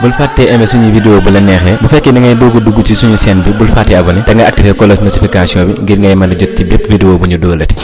bul fàttee aimer suñu vidéo bu la neexee bu fekkee da ngay dugg ci suñu chaîne bi bul fàttee abonné te nga activer cloche notification bi ngir ngay mën a jot ci bépp vidéo bu ñu doolati.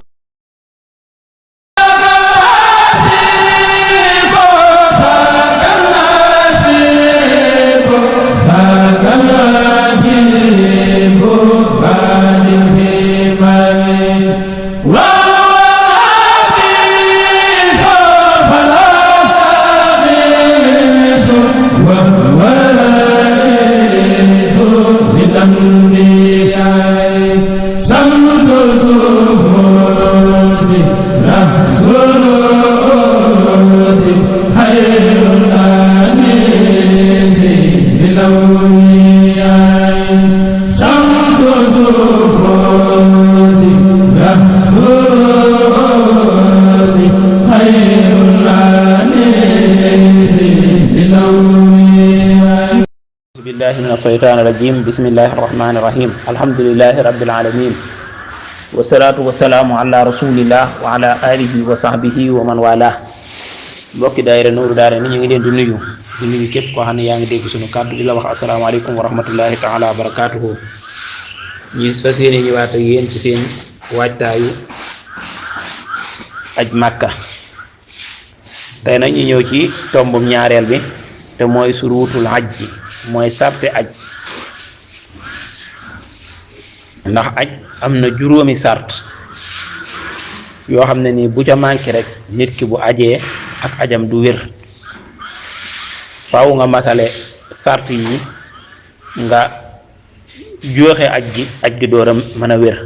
من الشيطان الرجيم بسم الله الرحمن الرحيم الحمد لله رب العالمين والصلاة والسلام على رسول الله وعلى آله وصحبه ومن والاه mbokki daayira Nuuru Daarayni ñu ngi leen di nuyu képp koo xam ne yaa ngi dégg suñu kàddu di la wax asalaamaaleykum wa rahmatullahi taala wa barakaatuhu. ñu fas yéene ñëwaat ak yéen ci seen waajtaayu aj Màkka. tey nag ñu ñëw ci tombum ñaareel bi te mooy suruutul aj ji mooy sarte aj ndax aj am na juróomi sart yoo xam ne nii bu ca manqué rek nit ki bu ajee ak ajam du wér faaw nga matale sart yi nga joxe aj gi door a mën a wér.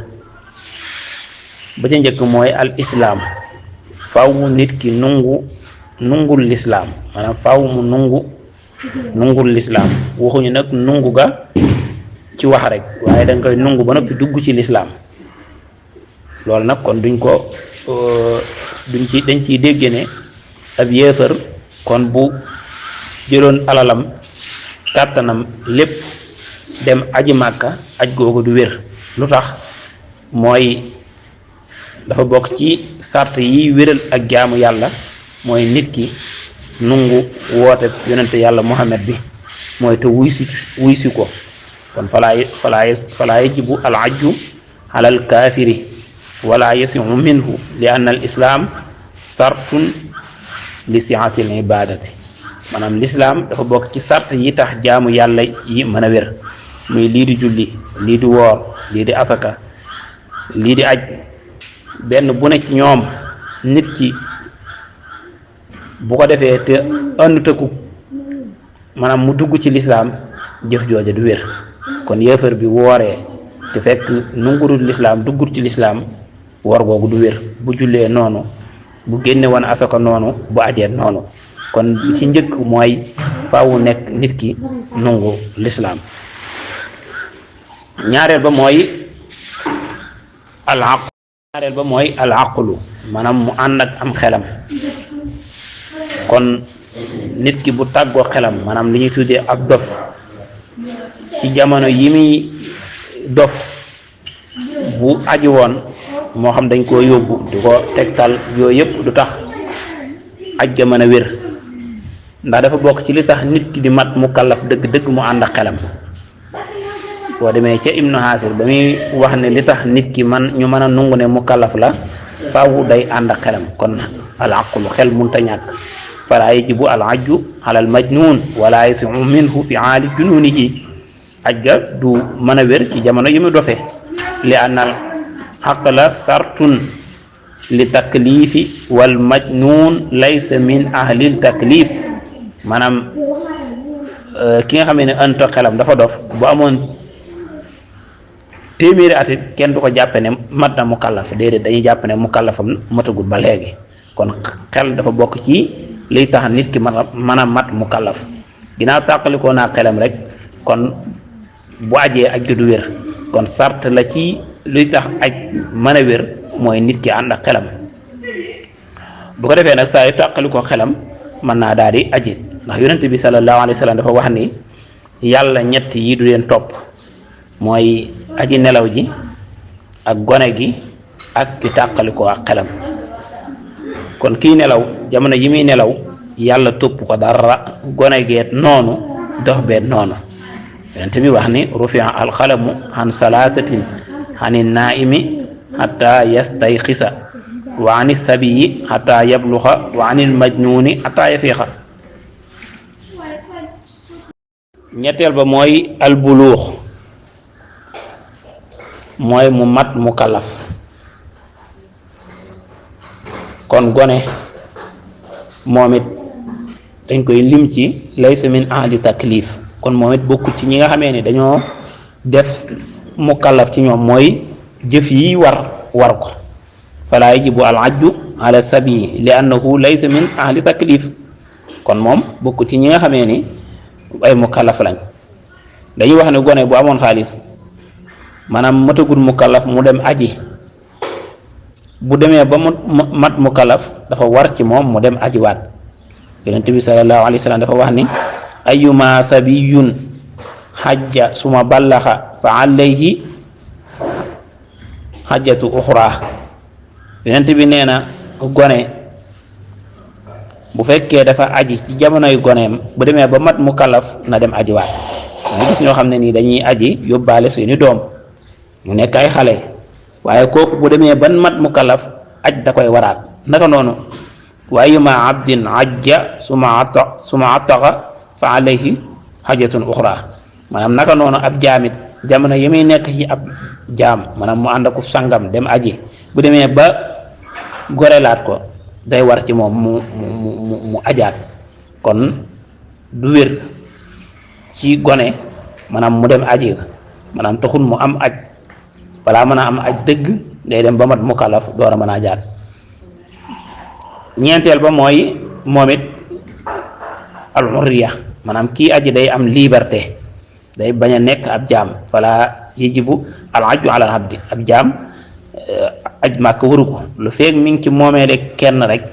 ba ca njëkk mooy al islaam faaw nit ki nungul lislaam maanaam faaw mu nungul lislaam waxuñu nag nungu ga ci wax rek waaye danga koy nungu ba noppi dugg ci lislaam. loolu nag kon dañ ciy dégg ne ab yéefar kon bu jëloon alalam kàttanam lépp dem aji Màkka aj googu du wér. lu tax mooy dafa bokk ci sart yi wéral ak jaamu yàlla mooy nit ki nungu woote yonente yàlla Muhammad bi mooy te wuy si ko kon falaa yajibu al ajju ala al kaafiri wala yasiu minhu li anna al islam sartun li siati al ibadati maanaam lislaam dafa bokk ci sart yi tax jaamu yàlla yi mën a wér muy lii di julli lii di woor lii di asaka lii di aj benn bu ne ci ñoom nit ki bu ko defee te ànd tëkku maanaam mu dugg ci lislaam jëf jooja du wér. kon yéefar bi wooree te fekk nungurul lislaam duggut ci lislaam woor googu du wér. bu jullee noonu bu génne woon asaka noonu bu ajee noonu kon ci njëkk mooy faawu nekk nit ki nungu lislaam. ñaareel ba mooy al aqlu maanaam mu ànd ak am xelam. kon nit ki bu tàggoo xelam maanaam li ñuy tuddee ab dof ci jamono yi muy dof bu aji woon moo xam dañ koo yóbbu di ko tegtal yooyu yëpp du tax aj ga mën a wér ndax dafa bokk ci li tax nit ki di mat mu kallaf dëgg-dëgg mu ànd ak xelam. boo demee ca Ibnu Haasir ba muy wax ne li tax nit ki ñu mën a nungu ne mu kallaf la faawu day ànd ak xelam. kon al aqlu xel munta ñàkk fala yajibu al ajju ala al majnun wala yasiu minhu fi aali jununihi aj ga du mën a wér ci jamono yi mu dofee li anal aqla sartun li taklifi wal majnun laysa min ahlil taklif maanaam ki nga xamee ne anta xelam dafa dof bu amoon téeméeri at it kenn du ko jàppe ne mat na mu kallaf déedéet dañuy jàpp ne mu kallafam matagul ba léegi. kon xel dafa bokk ci liy tax nit ki mën a mat mu kallaf ginnaaw tàqalikoo naa xelam rek kon bu ajee aj du wér. kon sart la ci luy tax aj mën a wér mooy nit ki ànd ak xelam. bu ko defee nag saa yu tàqalikoo xelam mën naa daal di aji ndax yonent bi sallallahu alayhi wa sallam dafa wax ni yàlla ñett yi du leen topp mooy aji nelaw ji ak gone gi ak ki tàqalikoo ak xelam. kon kii nelaw jamono yi muy nelaw yàlla topp ko dara gone geet noonu dox bee noonu yonent bi wax ni rufi'a alxalamu an salaasatin ani naimi hatta yastayxisa wa ani sabiyi hatta yabluxa wa anil majnuni hatta yafiixa ñetteel ba mooy albuluux mooy mu mat mu kalaf kon gone moom it dañ koy lim ci laysa min ahli taklif kon moom it bokku ci ñi nga xamee ni dañoo def mu kalaf ci ñoom mooy jëf yi war ko fala yajibu al ajju ala sabi li annahu laysa min ahli taklif kon moom bokku ci ñi nga xamee ni ay mukallaf lañ dañuy wax ne gone bu amoon xaalis maanaam matagul mukallaf mu dem aji bu demee ba mat mukallaf dafa war ci moom mu dem ajiwaat yonent bi sallallahu alayhi wa sallam dafa wax ni ayyuma sabiyun xajja suma ballaxa fa alayhi xajjatu uxra yonent bi nee na gone bu fekkee dafa aji ci jamonoy goneem bu demee ba mat mu kalaf na dem ajiwaat nga gis ñoo xam ne nii dañuy aji yóbbaale seeni doom mu nekk ay xale waaye kooku bu demee ba mat mu kalaf aj da koy waraat naka noonu wa ayyuma abdin ajja suma attaqa fa alayhi hajjatun uxra maanaam naka noonu ab jaamit jamono yi muy nekk ci ab jaam maanaam mu ànd ak sangam dem aji bu demee ba gorelaat ko day war ci moom mu ajaat kon du wér ci gone maanaam mu dem aji maanaam taxul mu am aj balaa mën a am aj dëgg day dem ba mat mukallaf door a mën a ajaat ñeenteel ba mooy moom it al hurriya maanaam kii aji day am liberté day bañ a nekk ab jaam fala yajibu al ajju ala al abdi ab jaam aj màkk waru ko lu feeg mi ngi ci moomeele kenn rek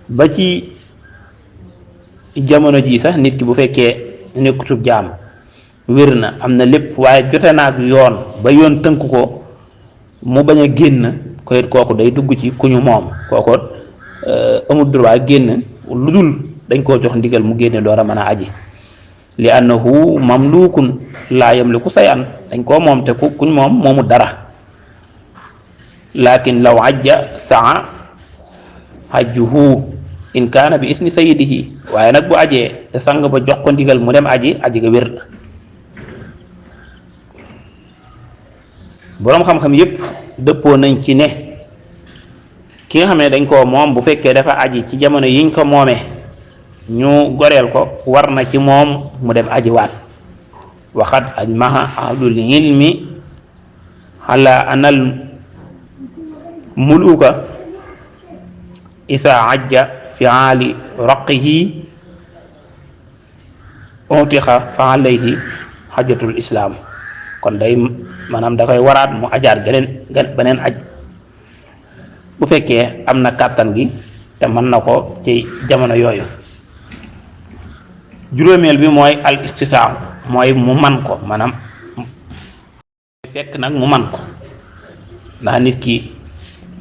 ba ci jamono ji sax nit ki bu fekkee nekkutub jaam wér na am na lépp waaye jote naag yoon ba yoon tënk ko mu bañ a génn ko it kooku day dugg ci ku ñu moom kooku amul droit génn lu dul dañ koo jox ndigal mu génne door a mën a aji li annahu mamlukun laa yamliku sayan dañ koo moom te kuñ moom moomu dara lakin law ajja saa hajjuhu in kaana bi isni sayyidihi waaye nag bu ajee te sang ba jox ko ndigal mu dem aji ga wér boroom xam-xam yépp dëppoo nañ ci ne ki nga xam ne dañ koo moom bu fekkee dafa aji ci jamono yiñ ko moomee ñu goreel ko war na ci moom mu dem aji waat waxat ajmaha ahlul ilmi ala anal muluka isa ajja fi aali raqihi utixa fa alayhi xajatul islaam kon day maanaam da koy waraat mu ajaar beneen aj bu fekkee am na kàttan gi te mën na ko ci jamono yooyu juróomeel bi mooy al istisaaw mooy mu man ko maanaam fekk nag mu man ko ndax nit ki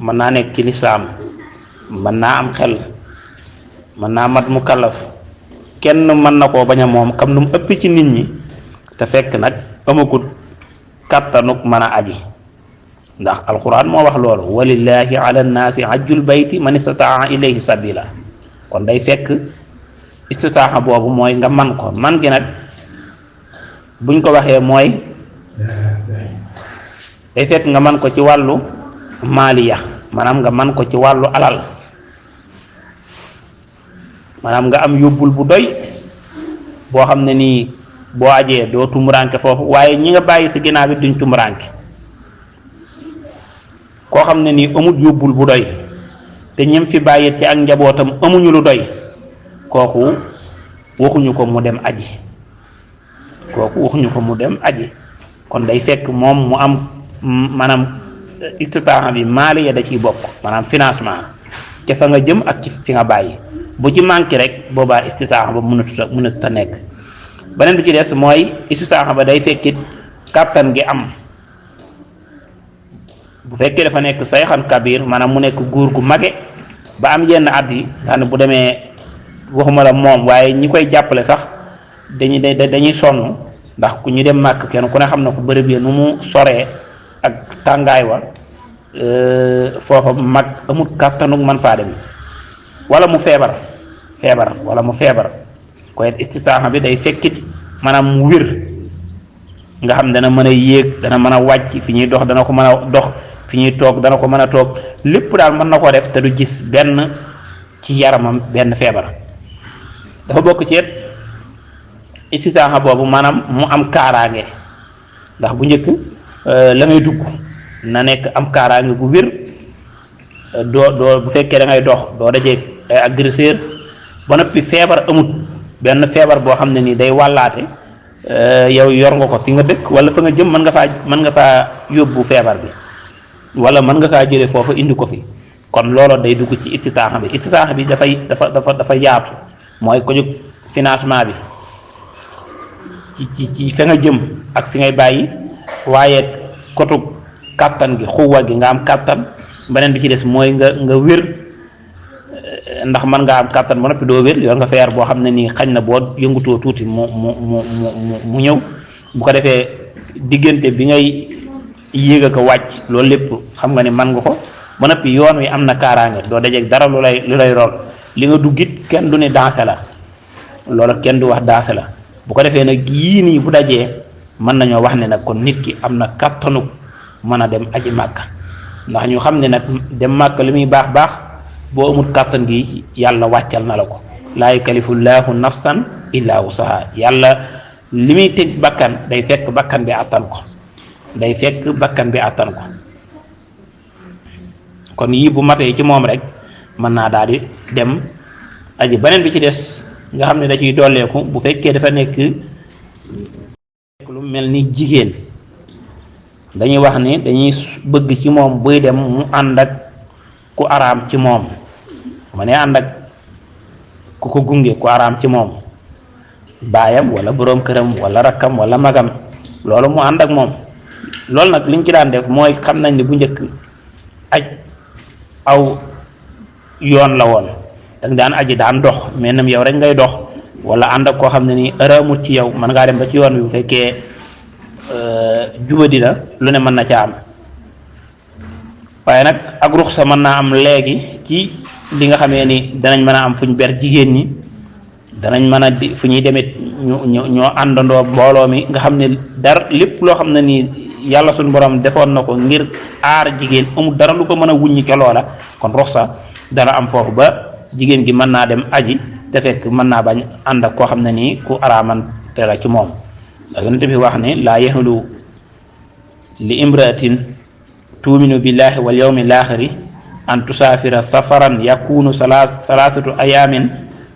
mën naa nekk ci lislaam mën naa am xel mën naa mat mu kallaf kenn mën na koo bañ a moom kam nu mu ëpp ci nit ñi te fekk nag amagut kàttanuk mën a aji ndax alquran moo wax loolu walillahi ala nnaasi hajjul bayti man istataa ilayhi sabila kon day fekk istitaa boobu mooy nga man ko man gi nag buñ ko waxee mooy day fekk nga man ko ci wàllu maaliya maanaam nga man ko ci wàllu alal maanaam nga am yóbbul bu doy boo xam ne nii boo ajee doo tumuranke foofu waaye ñi nga bàyyi sa ginnaaw bi duñ tumuranke koo xam ne nii amut yóbbul bu doy te ñem fi bàyyi ci ak njabootam amuñu lu doy kooku waxuñu ko mu dem aji kon day fekk moom mu am maanaam istitaa bi maali ya da ciy bokk maanaam financement ca fa nga jëm ak ci fi nga bàyyi bu ci manqué rek boobaa istitaa ba mënatut a nekk beneen bi ci des mooy istitaa ba day fekkit kàttan gi am bu fekkee dafa nekk sayxan kabir maanaam mu nekk góor gu mage ba am yenn at yi daane bu demee waxuma la moom waaye ñi koy jàppale sax dañuy sonn ndax ku ñu dem màkk kenn ku ne xam na ko bërëb yi nu mu soree ak tàngaay wa foofa mag amul kàttanug man faa dem wala mu feebar wala mu feebar koy istitaaxa bi day fekkit maanaam mu wér nga xam dana mën a yéeg dana mën a wàcc fi ñuy dox dana ko mën a dox fi ñuy toog dana ko mën a toog lépp daal mën na koo def te du gis benn ci yaramam benn feebar dafa bokk ci istitaaxa boobu maanaam mu am kaaraange ndax bu njëkk la ngay dugg na nekk am kaaraange bu wér doo bu fekkee da ngay dox doo dajee ay agresseur ba noppi feebar amut benn feebar boo xam ne nii day wàllaate yow yor nga ko fi nga dëkk wala fa nga jëm mën nga faa yóbbu feebar bi wala mën nga kaa jële foofu indi ko fi kon loolu day dugg ci istitaaxa bi dafa yaatu mooy ko jóg financement bi ci fa nga jëm ak fi ngay bàyyi waaye kotu kàttan gi xuwa gi nga am kàttan beneen bi ci des mooy nga wér ndax mën nga am kàttan ba noppi doo wér yor nga feer boo xam ne nii xañ na boo yëngutoo tuuti mu ñëw bu ko defee diggante bi ngay yéeg a ko wàcc loolu lépp xam nga ne mën nga ko ba noppi yoon wi am na kaaraange doo dajeeg dara lu lay rol li nga duggit kenn du ne dansé la loolu kenn du wax dansé la bu ko defee nag yii nii bu dajee mën nañoo wax ne nag kon nit ki am na kàttanu mën a dem aji màkka ndax ñu xam ne nag dem màkka li muy baax baax boo amul kàttan gi yàlla wàccal na la ko laa yukallifullaahu nafsan illaa wusaha yàlla li muy teg bakkan day fekk bakkan bi àttan ko kon yii bu matee ci moom rek mën naa daal di dem aji beneen bi ci des nga xam ne da ciy dolleeku bu fekkee dafa nekk lu mel ni jigéen dañuy wax ni dañuy bëgg ci moom buy dem mu ànd ak ku araam ci moom ma ne ànd ak ku ko gunge ku araam ci moom baayam wala boroom këram wala rakkam wala magam loolu mu ànd ak moom loolu nag liñ ci daan def mooy xam nañ ne bu njëkk aj aw yoon la woon danga daan aji daan dox mais nam yow rek ngay dox wala ànd ak koo xam ne ni araamut ci yow mën ngaa dem ba ci yoon bi bu fekkee jubadi la lu ne mën na ca am waaye nag ak ruxsa mën naa am léegi ci li nga xamee ni danañ mën a am fu ñu ber jigéen ñi danañ mën a fu ñuy demee ñoo àndandoo mbooloo mi nga xam ne dara lépp loo xam ne nii yàlla suñu borom defoon na ko ngir aar jigéen amul dara lu ko mën a wuññi ca loola kon ruxsa dana am foofu ba jigéen gi mën naa dem aji te fekk mën naa bañ ànd ak koo xam ne nii ku araamante la ci moom yonent bi wax ne laa yaxlu li imraatin tuuminu billahi wal yawmil aaxiri an tusaafira safaran yakunu salaasatu ayaamin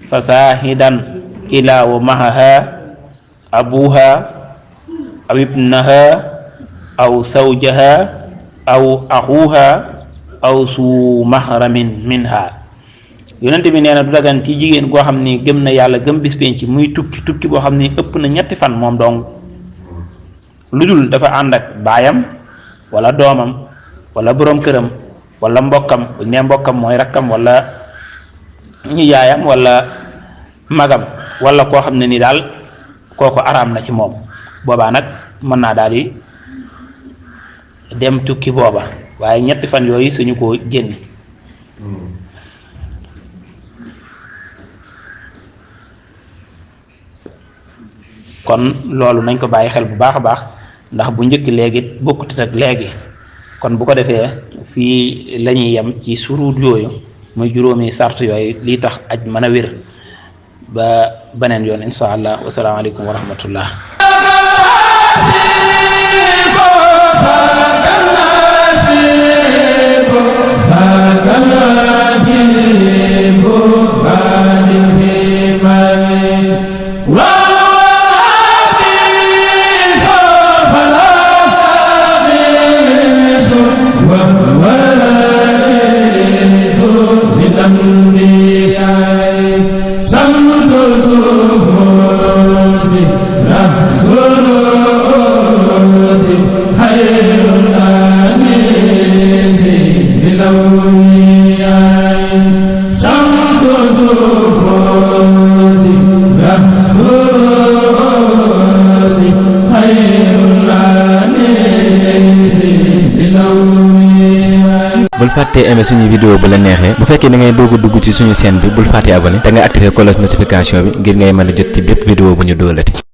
fa saahidan ilaa wa mahaha abuha aw ibnaha aw zawjaha aw axuha aw su mahramin minha yonent bi nee na du dagan ci jigéen goo xam ni gëm na yàlla gëm bis penc muy tukki boo xam ni ëpp na 3 fan moom dong lu dul dafa ànd ak baayam wala doomam wala boroom këram wala mbokkam bu ñu nee mbokkam mooy rakkam wala ñu yaayam wala magam wala koo xam ne ni daal kooku araam na ci moom boobaa nag mën naa daal di dem tukki booba waaye 3 fan yooyu suñu ko génn kon loolu nañ ko bàyyi xel bu baax a baax ndax bu njëkk léegi bokkut ak léegi kon bu ko defee fii la ñuy yem ci suruut yooyu muy juróomi sart yooyu lii tax aj mën a wér ba beneen yoon insha allah wasalaamaaleykum wa rahmatullah خير الآنس بلوني bul fàttee aimer suñu vidéo bu la neexee bu fekkee da ngay doog a dugg ci suñu chaîne bi bul fàttee abonné te nga activer cloche notification bi ngir ngay mën a jot ci bépp vidéo bu ñu doolati.